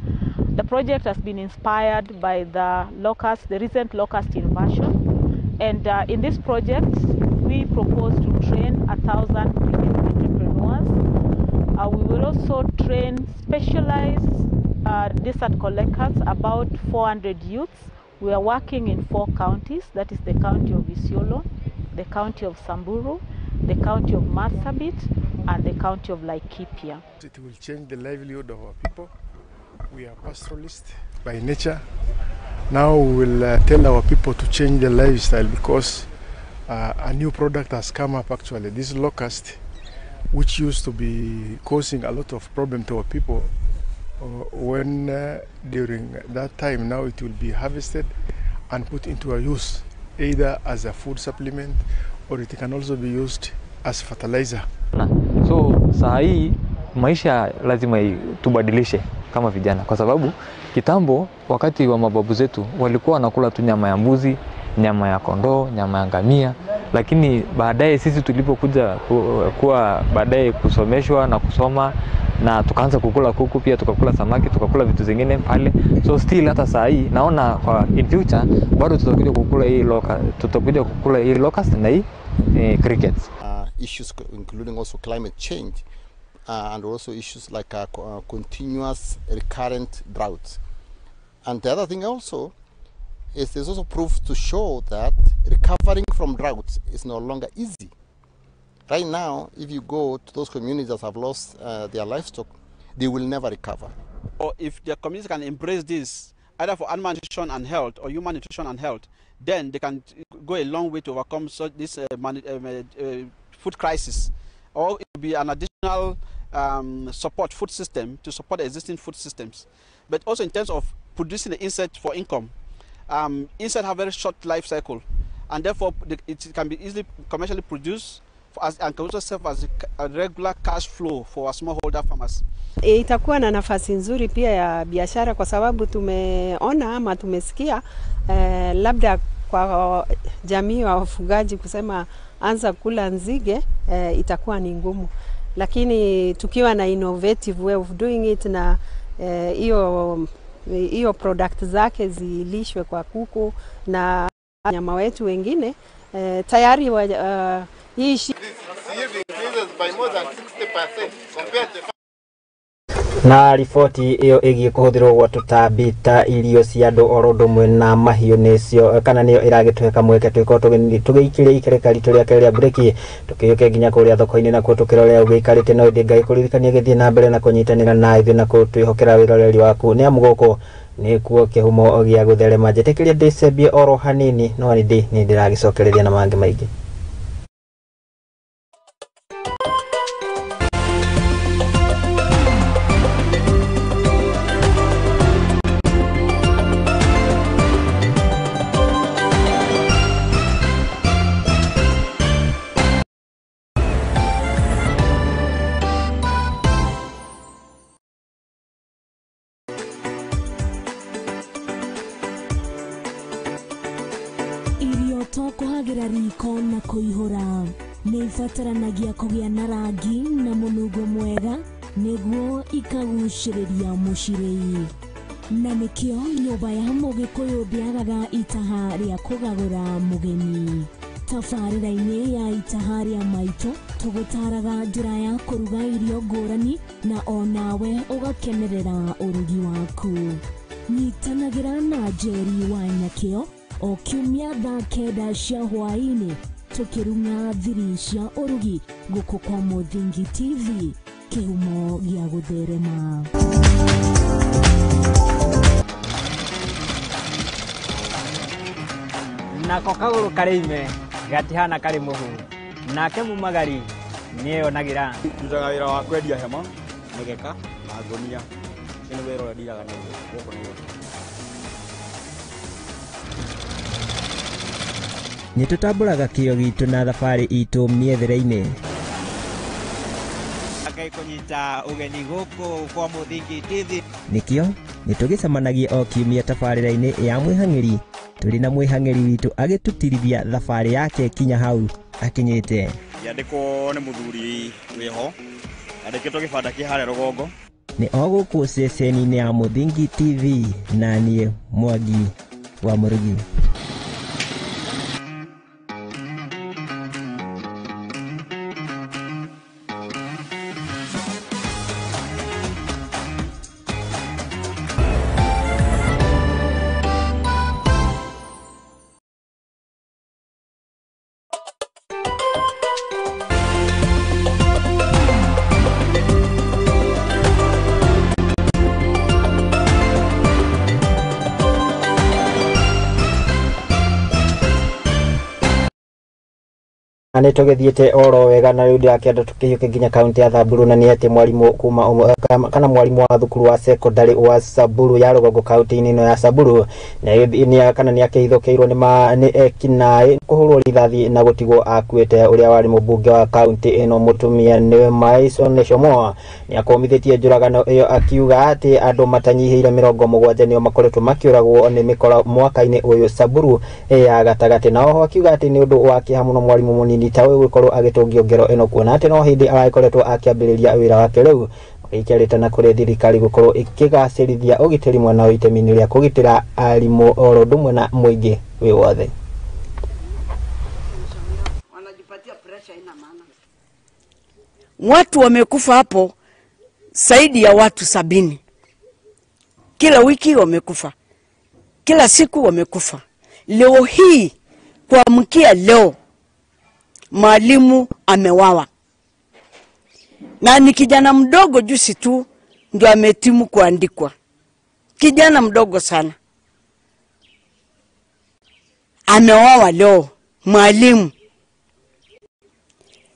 The project has been inspired by the locust, the recent locust invasion. And in this project, we propose to train 1,000 women entrepreneurs. We will also train specialized desert collectors, about 400 youths. We are working in 4 counties, that is the county of Isiolo, the county of Samburu, the county of Marsabit, and the county of Laikipia. It will change the livelihood of our people. We are pastoralists by nature. Now we will tell our people to change their lifestyle, because a new product has come up actually. This locust, which used to be causing a lot of problem to our people, when during that time, now it will be harvested and put into a use, either as a food supplement or it can also be used as fertilizer. So saa hii maisha lazima tubadilishe kama vijana, kwa sababu kitambo wakati wa mababu zetu walikuwa wanakula tu nyama ya mbuzi, nyama ya kondoo, nyama ya ngamia, lakini baadaye sisi tulipokuja kuwa baadaye kusomeshwa na kusoma na tukaanza kukula kuku pia, tukakula samaki, tukakula vitu zingine pale. So still hata saa hii naona kwa in future bado tutakuja kukula hii locust, tutakuja kukula hii locust na hii crickets. Issues including also climate change and also issues like continuous recurrent droughts. And the other thing also is there's also proof to show that recovering from droughts is no longer easy. Right now, if you go to those communities that have lost their livestock, they will never recover. If the community can embrace this, either for animal nutrition and health or human nutrition and health, then they can go a long way to overcome such this food crisis. Or it will be an additional support food system to support existing food systems. But also in terms of producing the insect for income, insects have a very short life cycle, and therefore it can be easily commercially produced and can also serve as a regular cash flow for our smallholder farmers. Itakuwa na nafasi nzuri pia ya biashara kwa sababu tumeona ama tumesikia labda kwa jamii wa wafugaji kusema anza kula nzige itakuwa ni ngumu, lakini tukiwa na innovative way of doing it na hiyo product zake zilishwe kwa kuku na nyama wetu wengine tayari hii by more than 60% compared to na riboti iyo igie kuhuthirwo gwa tutambi ta irio cia andu oro undu umwe na mahiũ nicio kana niyo iragituhe kamweke twikorwo tugĩikĩria ikereka ritũ rĩake rĩa breki tukĩũke nginya kũrĩa thoko-inĩ nakuo tũkĩrore ũgĩikarĩte no ĩndĩ Ngai kũririkania gĩthiĩ na mbere na kũnyitanĩra na ithuĩ na twĩhokera wĩroreri waku nĩ amu gũkũ nĩkuo kĩhumo gĩa gũtherema. Njĩtĩkĩria ndĩcembie oro hanini no nĩ ndĩragĩcokereria na mangĩ maingĩ. Kuhagira riko na kuihura nĩ ibataranagia kũgĩa na rangi na mũnungo mwega nĩguo ikagucĩrĩria mũcirĩi, na nĩkĩo nyũmba ya mũgĩkũyũ ndĩagaga itaha rĩa kũgagũra mũgeni. Tabarĩra-inĩ ya itaha rĩa maitũ tũgũtaraga njĩra ya kũruga irio ngũrani na onawe ũgakenerera ũrugi waku. Nyitanagĩra na Njeri wa Nyakĩo o kiumia thaa 9 cia hwaĩ-inĩ tũkĩrung'a thiri cia ũrugi gũkũ kwa Mũthingi TV, kĩhumo gĩa gũtherema. Nako kagũrũ karĩ ime gatihana karĩ mũhu, nake mumagari nĩeyonagĩra. Ndutaga wĩra wa kwendia hema, mĩgeka na ngũnia. Ũcio nĩ wĩra ũrĩa ndiraga naguo gũkũ Nairobi. Nĩ tũtambũraga kĩo gitũ na thabarĩ itũ mĩethere-inĩ. Ngai kũnyita ũgeni gũkũ kwa Mũthingi TV. Nĩkĩo nĩ tũgĩcemanagia o kiumia tabarĩra-inĩ ya mwĩhang'ĩri tũrĩ na mwĩhang'ĩri witũ agĩtũtirithia thabarĩ yake kinya hau akinyĩte. Yandĩkwo nĩ mũthuri wĩho andĩkĩtwo gĩbanda kĩ harĩa rũgongo. Nĩ o gũkũ ceceni-inĩ ya Mũthingi TV na niĩ Mwangi wa Mũrugi. Nĩ tũgĩthiĩte oro wega na rĩu ndĩrakĩenda tũkĩhiũke nginya kaunti ya Samburu, na nĩ atĩ mwarimũ kuma kana mwarimũ wa thukuru wa secondary wa Samburu ya rũgongo kaunti-inĩ ĩno ya Samburu kana nĩ akĩhithũkĩirwo nĩ ekinaĩ kũhũrwo rithathi na gũtigwo akuĩte. Ũrĩa warĩ mũmbunge wa kaunti ĩno mũtumia nĩwe Maison Leshomoa nĩ akũmithĩtie njũragano ĩyo akiuga atĩ andũ matanyihĩire 70 nĩo makoretwo makĩũragwo nĩ mĩkora mwaka-inĩ ũyũ Samburu ya gatagatĩ, na oho akiuga atĩ nĩ ũndũ wa kĩeha mũno mwarimũ mũnini ta ũyũ gũkorwo agĩtũngio ngero ĩno kuona atĩ no hĩndĩ aragĩkoretwo akĩambĩrĩria wĩra wake rĩu ĩkĩarĩte na kũrĩ thirikari gũkorwo ĩkĩgacĩrithia ũgitĩri mwena wa itemi-inĩ rĩa kũgitĩra arimũ oro ũndũ ũmwe na mũingĩ wĩ wothe. Watu wamekufa hapo zaidi ya watu 70. Kila wiki wamekufa, kila siku wamekufa. Leo hii kuamkia leo mwalimu amewawa, na ni kijana mdogo juzi tu ndio ametimu kuandikwa. Kijana mdogo sana. Ameoa leo, mwalimu.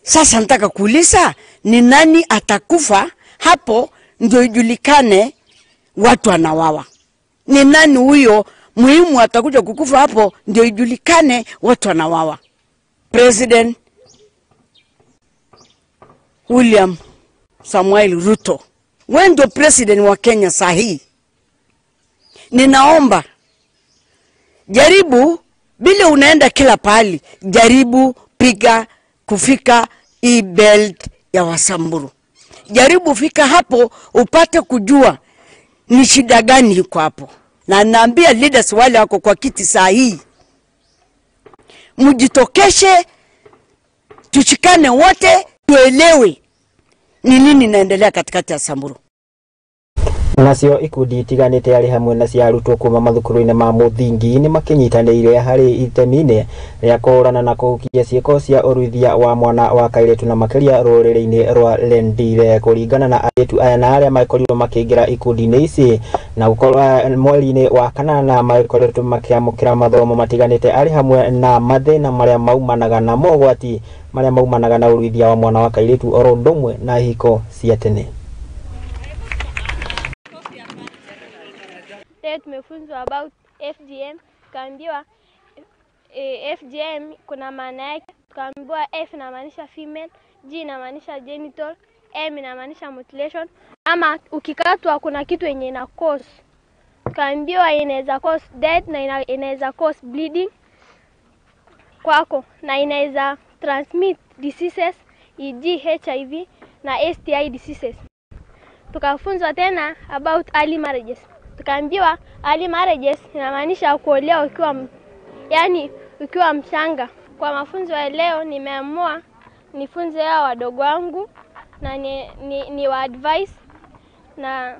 Sasa nataka kuuliza ni nani atakufa hapo ndio ijulikane watu wanawawa. Ni nani huyo muhimu atakuja kukufa hapo ndio ijulikane watu wanawawa. President William Samuel Ruto, wewe ndio president wa Kenya sahi. Ninaomba jaribu, bila unaenda kila pahali, jaribu piga kufika hii belt ya Wasamburu. Jaribu fika hapo upate kujua ni shida gani iko hapo. Na naambia leaders wale wako kwa kiti saa hii, mjitokeshe, tushikane wote, tuelewe ni nini inaendelea katikati ya Samburu. Nacio ikundi itiganĩte arĩ hamwe na cia arutwo kuma mathukuru-inĩ ma mũthingi nĩ makĩnyitanĩire harĩ itemi-inĩ rĩa kũhũrana na kũhukia ciĩko cia ũruithia wa mwana wa kairĩtu na makĩria rũrĩrĩ-inĩ rwa Rendile. Kũringana na airĩtu aya na arĩa makorirwo makĩingĩra ikundi-inĩ ici na gũkorwo mweri-inĩ wa kanana makoretwo makĩamũkĩra mathomo matiganĩte arĩ hamwe na mathĩna marĩa maumanaga na mogwati marĩa maumanaga na ũruithia wa mwana wa kairĩtu oro ũndũ ũmwe na ihiko cia tene. Leo tumefunzwa about FGM, tukaambiwa FGM kuna maana yake, tukaambiwa F inamaanisha female, G inamaanisha genital, M inamaanisha mutilation, ama ukikatwa kuna kitu yenye ina cause. Tukaambiwa inaweza cause death na inaweza cause bleeding kwako na inaweza transmit diseases e.g. HIV na STI diseases. Tukafunzwa tena about early marriages. Tukaambiwa early marriages inamaanisha kuolewa ukiwa, yani ukiwa mchanga. Kwa mafunzo ya leo nimeamua nifunze hao wadogo wangu na ni wa advice na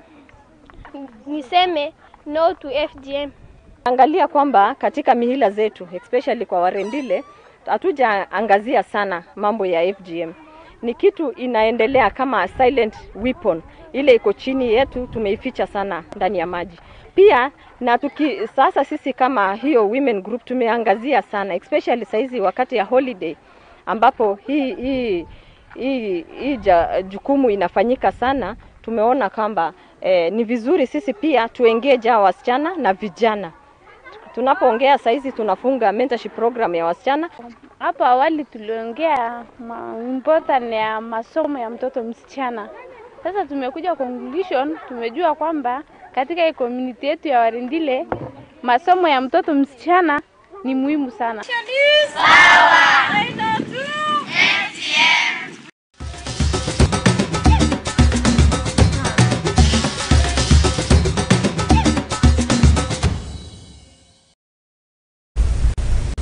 niseme no to FGM. Angalia kwamba katika mihila zetu especially kwa Warendile hatujaangazia sana mambo ya FGM. Ni kitu inaendelea kama silent weapon, ile iko chini yetu tumeificha sana ndani ya maji. Pia na sasa sisi kama hiyo women group tumeangazia sana especially saizi wakati ya holiday ambapo hii jukumu inafanyika sana. Tumeona kwamba ni vizuri sisi pia tuengage wasichana na vijana. Tunapoongea saizi tunafunga mentorship program ya wasichana. Hapo awali tuliongea important ya masomo ya mtoto msichana. Sasa tumekuja conclusion, tumejua kwamba katika community yetu ya Warendile masomo ya mtoto msichana ni muhimu sana.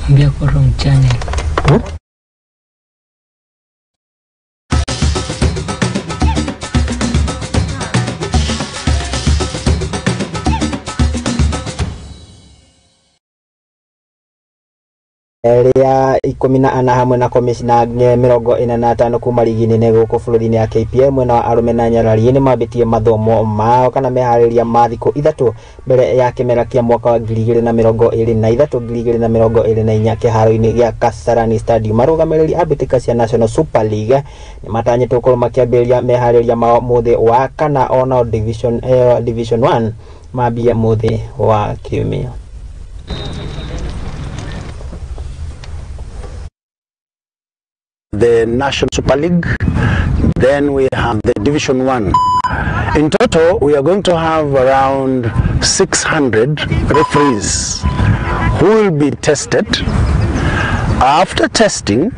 Ambia kwa wrong channel. Ria 14 hamwe na komishna 45 kuma rigi nene guku bũrũri-inĩ ya KPL mwena wa arũme na nyarari nĩ mambĩtie mathomo mao kana meharĩria ma thikũ 3 mbere ya kĩmera kĩa mwaka wa 2023 2024 kĩharo-inĩ gĩa Kasarani Stadium. Arũgamĩrĩri a mbĩtĩka cia National Super League nĩ matanyĩtwo gũkorwo makĩambĩrĩria meharĩria mao mũthĩ wa kana onao Division 1 mambie mũthĩ wa kiumia. The National Super League, then we have the Division 1. In total, we are going to have around 600 referees who will be tested. After testing,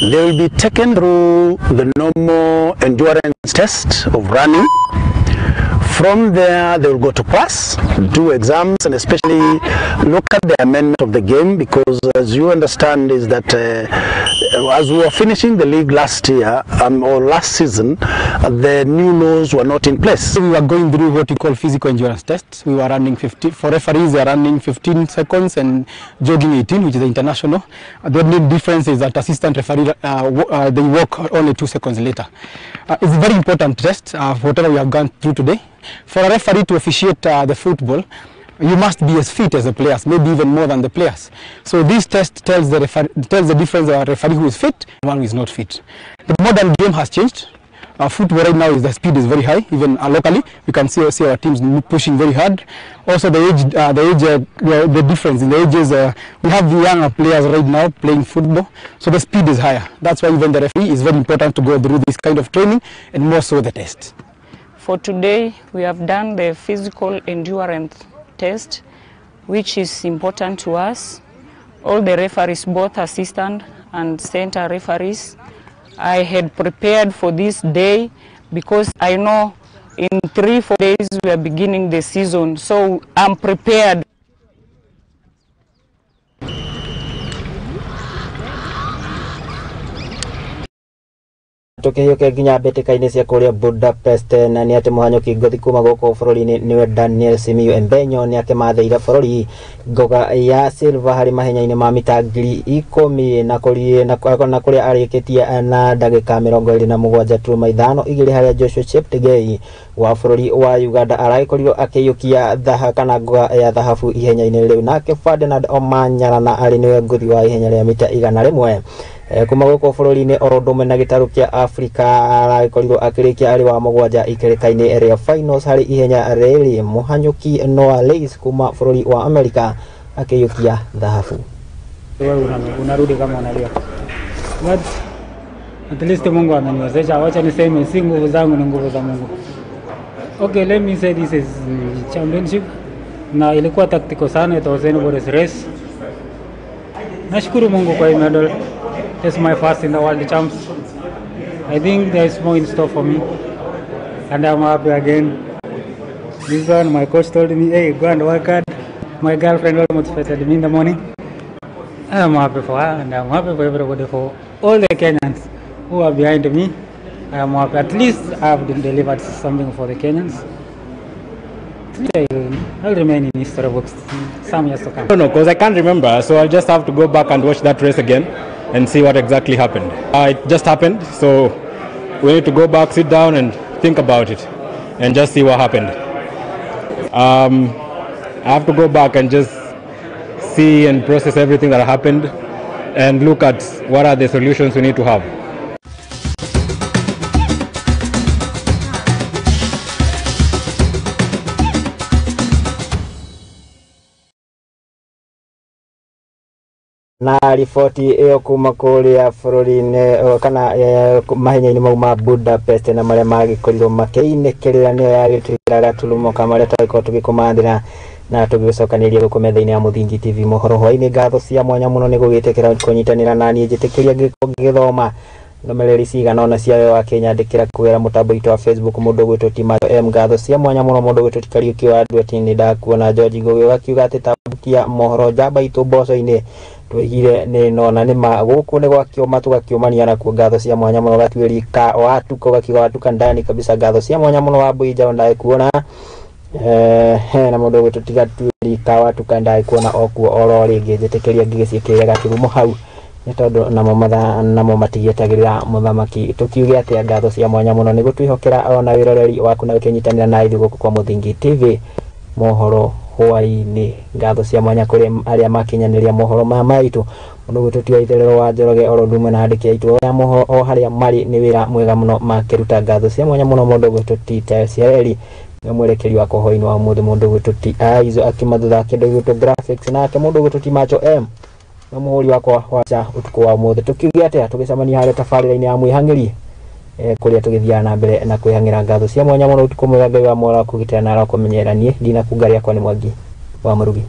they will be taken through the normal endurance test of running. From there, they will go to class, do exams, and especially look at the amendment of the game, because as you understand is that As we were finishing the league last year, or last season, the new laws were not in place. We were going through what we call physical endurance tests. We were running 50, for referees, they are running 15 seconds and jogging 18, which is the international. The only difference is that assistant referee, they walk only 2 seconds later. It's a very important test, whatever we have gone through today. For a referee to officiate the football, you must be as fit as the players, maybe even more than the players. So this test tells the difference of a referee who is fit and one who is not fit. The modern game has changed. Football right now is the speed is very high. Even locally, we can see our teams pushing very hard. Also, the difference in the ages. We have the younger players right now playing football, so the speed is higher. That's why even the referee is very important to go through this kind of training and more so the test. For today, we have done the physical endurance test, which is important to us. All the referees, both assistant and center referees, I had prepared for this day because I know in 3-4 days we are beginning the season, so I'm prepared. Tukihiũke nginya mbĩtĩka-inĩ cia kũrĩa Budapest na nĩ atĩ mũhanyũki ngũthi kuma gũkũ bũrũri-inĩ nĩwe Daniel Simiyu Embenyo nĩ akĩmathĩire bũrũri ngoga ya silver harĩ mahenya-inĩ ma mita 10,000 na kũrĩa arĩkĩtie na ndagĩka 27.52 harĩa Joshua Cheptegei wa bũrũri wa Uganda aragĩkorirwo akĩiyũkia dhaha kana ngoga ya thahabu ihenya-inĩ rĩu. Nake Ferdinand Omanyala na arĩ nĩwe ngũthi wa ihenya rĩa mita 100 kuma gũkũ bũrũri-inĩ oro ũndũ ũmwe na gĩtarũ kĩa Afrika aragĩkorirwo akĩrĩkia arĩ wa mũgwanja ikereka-inĩ rĩa finals harĩ ihenya rĩrĩ. Mũhanyũki Noah Lyles kuma bũrũri wa Amerika akĩiyũkia thahabu. Wewe unarudi kama unalia. But at least Mungu ameniwezesha. Wacha niseme si nguvu zangu, ni nguvu za Mungu. Okay, let me say this is championship. Na ilikuwa tactical sana, it was anybody's race. Nashukuru Mungu kwa hii medal. It's my first in the world champs. I think there is more in store for me, and I'm happy again. This one, my coach told me, hey, go and work hard. My girlfriend motivated me in the morning. I'm happy for her, and I'm happy for everybody, for all the Kenyans who are behind me. I'm happy. At least I've delivered something for the Kenyans. I'll remain in history books some years to come. I don't know, because I can't remember, so I'll just have to go back and watch that race again and see what exactly happened. It just happened, so we need to go back, sit down and think about it and just see what happened. I have to go back and just see and process everything that happened and look at what are the solutions we need to have. Na riboti ĩyo kuma kũrĩa bũrũri-inĩ kana mahenya-inĩ mau ma Budapest na marĩa magĩkorirwo makĩinĩkĩrĩra nĩyo yagĩtuĩkĩra gaturumo ka marĩa twagĩkorwo tũgĩkũmathĩra na tũgĩgũcokanĩria gũkũ metha-inĩ ya Mũthingi TV mohoro hwaĩ-inĩ. Ngatho cia mwanya mũno nĩ gũgĩtĩkĩra kũnyitanĩra naniĩ njĩtĩkĩria ngĩthoma ndũmĩrĩri cigana ũna cia we wa Kenya ndĩkĩra kũgerera mũtambo witũ wa Facebook mũndũ ũgwĩtwo Timato M. Ngatho cia mwanya mũno mũndũ ũgwĩtwo Kariũki wa Andũ nĩ ndakuona George Ngũgĩ ũgakiuga atĩ tambukia mohoro njamba itũ mboco-inĩ twĩgire nĩ nona nĩ ma gũkũ nĩ gwakiũma tũgakiũmania nakuo. Ngatho cia mwanya mũno gatuĩri ka watuka ũgakiuga watuka ndani kabisa. Ngatho cia mwanya mũno wa Mbui Njaũ ndagĩkuona na mũndũ ũgwĩtwo Tigatuĩri ka watuka ndagĩkuona okuo oro rĩngĩ. Njĩtĩkĩria ngĩgĩciĩkĩrĩra gaturumo hau nĩ tondũ namo mathaa namo matigĩetagĩrĩra mũthamaki. Tũkiuge atĩa ngatho cia mwanya mũno nĩ gũtwĩhokera ona wĩroreri waku na gũkĩnyitanĩra na ithuĩ gũkũ kwa Mũthingi TV mohoro hwaĩ-inĩ. Ngatho cia mwanya kũrĩ arĩa makinyanĩria mohoro maya maitũ mũndũ ũgwĩtwo Itherero wa Njoroge oro ũndũ ũmwe na andĩki aitũ arĩa mohoro o harĩa marĩ nĩ wĩra mwega mũno makĩruta. Ngatho cia mwanya mũno mũndũ ũgwĩtwo T Ciareri nĩ mwerekeri wakwa hwaĩ-inĩ wa ũmũthĩ, mũndũ ũgwĩtwo T Aizo akĩmathutha kĩndũ gĩgwĩtwo graphics, nake mũndũ ũgwĩtwo T Macho M na mũhũri wakwa wa cha ũtukũ wa ũmũthĩ. Tũkiuge atĩa tũgĩcemania harĩa tabarĩra-inĩ ya mwĩhang'ĩri kũrĩa tũgĩthiaga na mbere na kwĩhang'ĩra. Ngatho cia mwanya mũno ũtukũ mwega. Ngai wa mwara kũgitĩra na arakũmenyerera. Niĩ ndinakunga rĩakwa nĩ Mwangi wa Mũrugi.